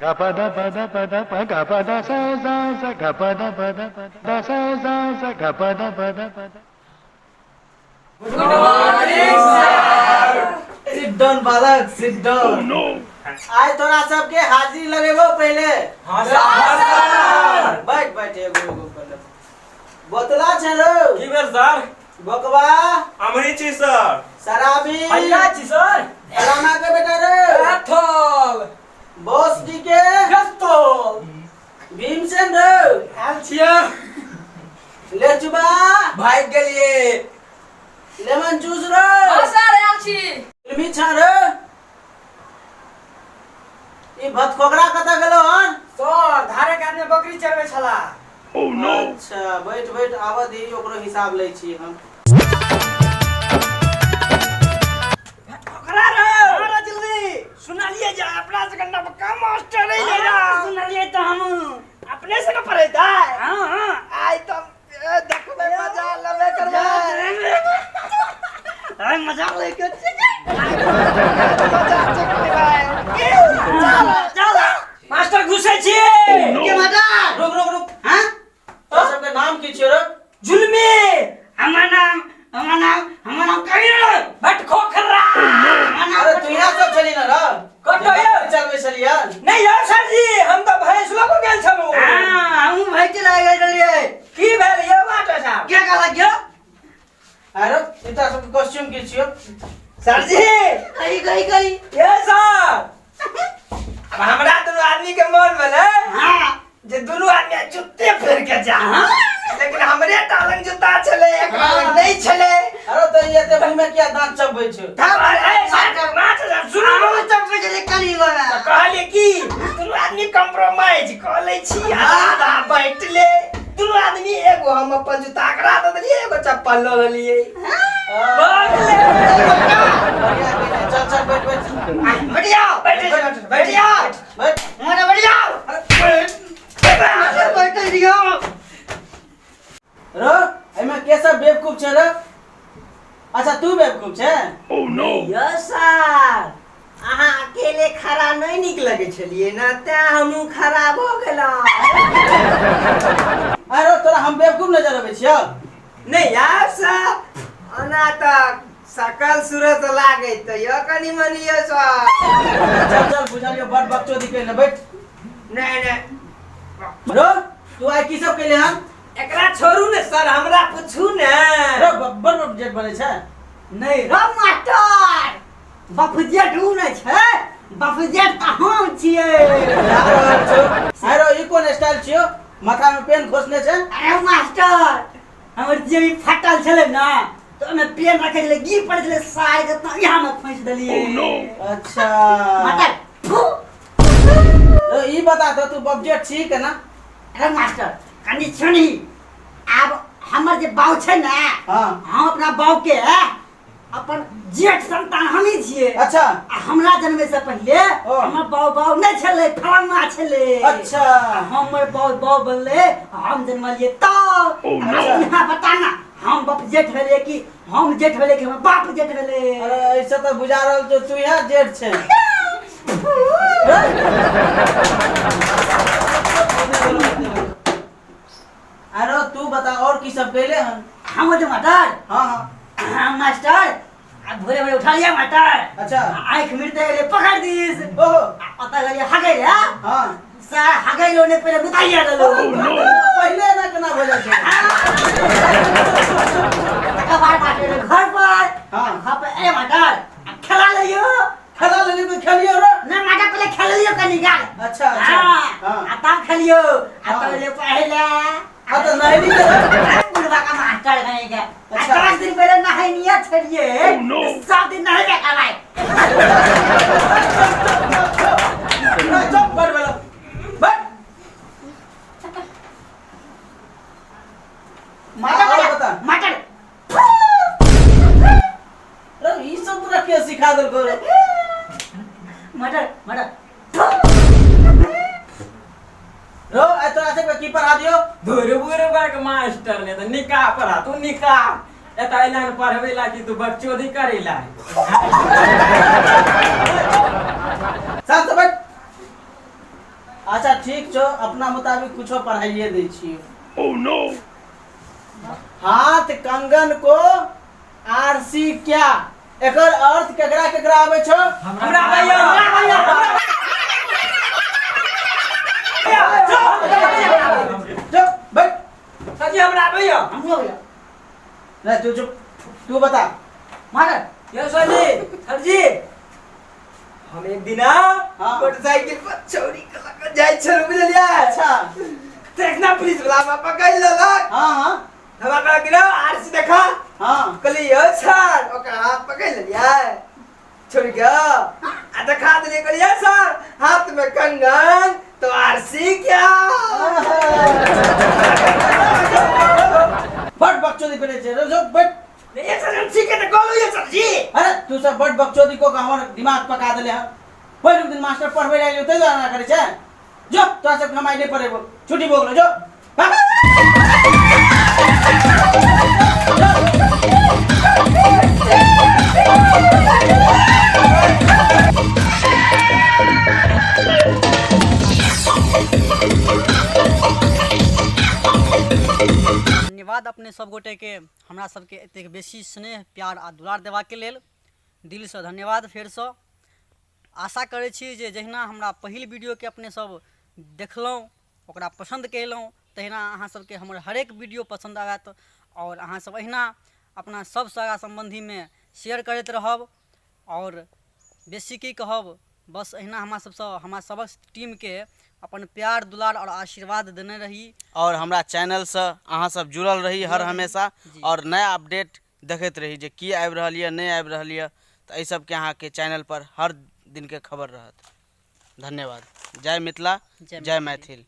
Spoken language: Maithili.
सिट डाउन बालक, सिट डाउन। आइ तोरा सबके हाजिरी लगेबो पहिले। हाँ सर। बैठ बैठ, एगो एगो पहिले। बोतला छै रौ। की भेल सर? बोकवा। हमही छी सर। शराबी। हैया छी सर। फलाना के बेटा रे। राठौल। बॉस जी के। पिस्तौल। भीमसेन रे। आयल छियै। लेचुबा। भागि गेलियै। लेमन जूस रे। हाँ सर, आयल छी। फिल्मी छा रे। ई भतखोकरा कतऽ गेलो हन? सर, धारे कात में बकरी चरबै छला। अच्छा, बैठ बैठ, आबऽ दी, ओकरो हिसाब लै छी हम। ओकरा रे। हाँ जल्दी। सुनलियै जे अपना सबके नबका मास्टर अइलै रे। सुनलियै तऽ हम अपने सबके पढ़ैतै। हाँ हाँ। आइ तऽ देखबै, मजा लेबे करबै। अरे मजा लेके मजा चखबै। चल चल। मास्टर घुसै छियै। के मजा? रुक रुक रुक। हाँ। तोरा सबके नाम की छियौ रे? जुलमी। हमर नाम, हमर नाम, हमर नाम कबीर। बट खोखरा। हमर नाम। अरे तू यहाँ सब छली ना रे? कतऽ यौ? चलबै छलियै। नहीं यौ सर जी, हम तऽ भैंस लऽ कऽ गेल छलहुँ। हाँ, हमहूँ भैंस लए गेल छलियै। की भेल यौ मास्टर साहब? के कहलक यौ? अरे ई तोरा सबके कॉस्ट्यूम की छियौ? सर जी। कही कही कही। ये सर, अब हमरा दुनू आदमी के मन भेलै जे दुनू आदमी आइ जुत्ते फेर के जा, लेकिन हमरे टालंग जुत्ता छलै, एकरा लग नहि छलै। अरे तऽ ई एते मुँह में किया दाँत चबबै छौ? अरे मास्टर, मास्टर साहब, सुनू। हमहूँ चबबै छलियै कनी गोरा। तऽ कहलियै कि दुनू आदमी कम्प्रोमाइज कऽ लै छी, आधा आधा बाँटि ले दुनू आदमी। एगो हम अपन जूता करा दऽ देलियै, एगो चप्पल लऽ लेलियै, भऽ गेलै। बढ़िया केने। चल चल, बैठ बैठ। बैठ जाओ। बैठ बैठ बैठ जाओ। बैठ। मोने बैठ जाओ। बैठ दियो। रो, एहिमे के सब बेवकूफ छै रे? अच्छा, तू बेवकूफ छै? यस सर, अहाँ अकेले खड़ा नहि नीक लगै छलियै ने, तें हमहूँ खड़ा भऽ गेलहुँ। अरे तोरा हम बेवकूफ नजर अबै छियौ? नहि यार सर, ओना तऽ सकल सूरत लागै तऽ यऽ कनि मनि यौ सर। चल चल, बुझलियौ, बड़ बकचोदी कैले, बैठ। नहि नहि। रो, तू आइ की सब कैले हन? एकरा छोड़ू ने सर, हमरा पूछू ने। रो, बड़ बड़ जेठ बनै छै। नहि रौ मास्टर, बफजेट उ नहि छै, बफजेट तऽ हम छियै। जा रहल छौ। अरे ई कोन स्टाइल छियौ, माथा में पेन खोसने छै? अरे मास्टर, हमर जेबी फटल छलै ने, तऽ ओहिमे पेन रखै छलै, गिर पड़ै छलै सार के, तऽ इहाँ मे फँसि देलियै। अच्छा मास्टर, फू। रो, ई बता दो, तू बफजेट छी केना? अरे मास्टर, कनि सुनही, आब हमर जे बाउ छै ने, हम अपना बाउ के अपन जेठ संतान हमही छियै। आ हमरा जन्मे से पहिले हमर बाउ बाउ नहि छलै, फलाना छलै। आ हमर बाउ बाउ बनलै, हम जन्मलियै तब। यहाँ बता ना, हम बाप जेठ भेलियै कि हम जेठ भेलियै कि हमर बाप जेठ भेलै? अरे ऐसे तऽ बुझा रहल छौ तू यहाँ जेठ छै। अरे तू बता, और की सब कैले हन? हम जे मास्टर? हाँ हाँ। हाँ मास्टर, आ भोरे भोरे उठा लिया मास्टर। आँखि मिरते गेलै पकड़ दिस। ओहो। आ ओतऽ गेलियै हगै लए। सार हगै लो ने पहिले बुताइया देलो। पहिले ना केना भऽ जाइ छै? तकर बाद मास्टर घर पर। घर पर ए मास्टर, आ खेला लियो। खेला लेली तो खेलियो रे। ना मास्टर, पहिले खेल लियो कनी गाल। अच्छा अच्छा। आ तब खेलियो, आ तब ले पहिले। हाँ तो नहेली के रे? बुढ़वा का मास्टर कहीं के। आ 10 दिन पहले नहाइनिया छलिए, 7 दिन नहेबे करबै। ना, चुप बैठ बेलो बैठ। मास्टर। और बता। मास्टर। रे, ई सब तोरा के सिखा देलको रे? Master master. रो, आइ तोरा सबके की पढ़ा दियो? धुर बुढ़बा के मास्टर ने तऽ निकाह पढ़ा तू निकाह। एतऽ अयला हन पढ़बै ला कि तू बकचोदी करै ला? शांत बैठ। ठीक छौ, अपना मुताबिक कुछो पढ़ाइए दै छियै। हाथ कंगन को आरसी क्या, एकर अर्थ केकरा केकरा आबै छौ? हमरा भैया, हमरा चुप बैठ। सर जी, हमरा आबैया। हमरो भैया। नहीं, तू चुप, तू बता। मार। यो सर जी, सर जी, हम एक दिना मोटरसाइकिल पर चोरी के लग जाइ छलहुँ, बुझलियै? अच्छा। देखना, पुलिस वाला हमरा पकड़ लेलक। हाँ हाँ हमरा कहलक, "रो, आरसी देखा।" कहलियै, "यौ सर।" ओकर हाथ पकड़ लेलियै छोड़ के आ देखा देलियै। कहलियै, "सर, हाथ में कंगन तो आरसी क्या?" बड़ बकचोदी करे छे रे, जो बैठ। नहीं सर, हम ठीक है तो कहलहुँ ये सर जी। अरे, तू सब बड़ बकचोदी को के हमर दिमाग पका देले हन। पहिलुक दिन मास्टर पढ़बै लए एलियो, ताहि दुआरे एना करै छै। जो, तोरा सबके हम आइ नहि पढ़ेबो, छुट्टी भऽ गेलो, जो भाग। धन्यवाद अपने सब गोटेके, हमरा सबके एतेक बेसी स्नेह, प्यार आ दुलार देबाके लेल दिलसँ धन्यवाद। फेरसँ आशा करै छी जे जहिना हमरा पहिल वीडियोके अपने सब देखलहुँ, ओकरा पसन्द कयलहुँ, तहिना अहाँ सबके हमर हरेक वीडियो पसन्द आयत आओर अहाँ सब अहिना अपना सब सगा सम्बन्धीमे शेयर करैत रहब। आओर बेसी की कहब, बस अहिना हमरा सबसँ, हमरा सबक टीमके अपन प्यार, दुलार आओर आशीर्वाद देने रही। आओर हमरा चैनलसँ अहाँ सब जुड़ल रही हर हमेशा आओर नया अपडेट देखैत रही जे की आबि रहल यऽ, नहि आबि रहल यऽ, तऽ एहि सबके अहाँके चैनल पर हर दिनके खबर रहत। धन्यवाद। जय मिथिला, जय मैथिल।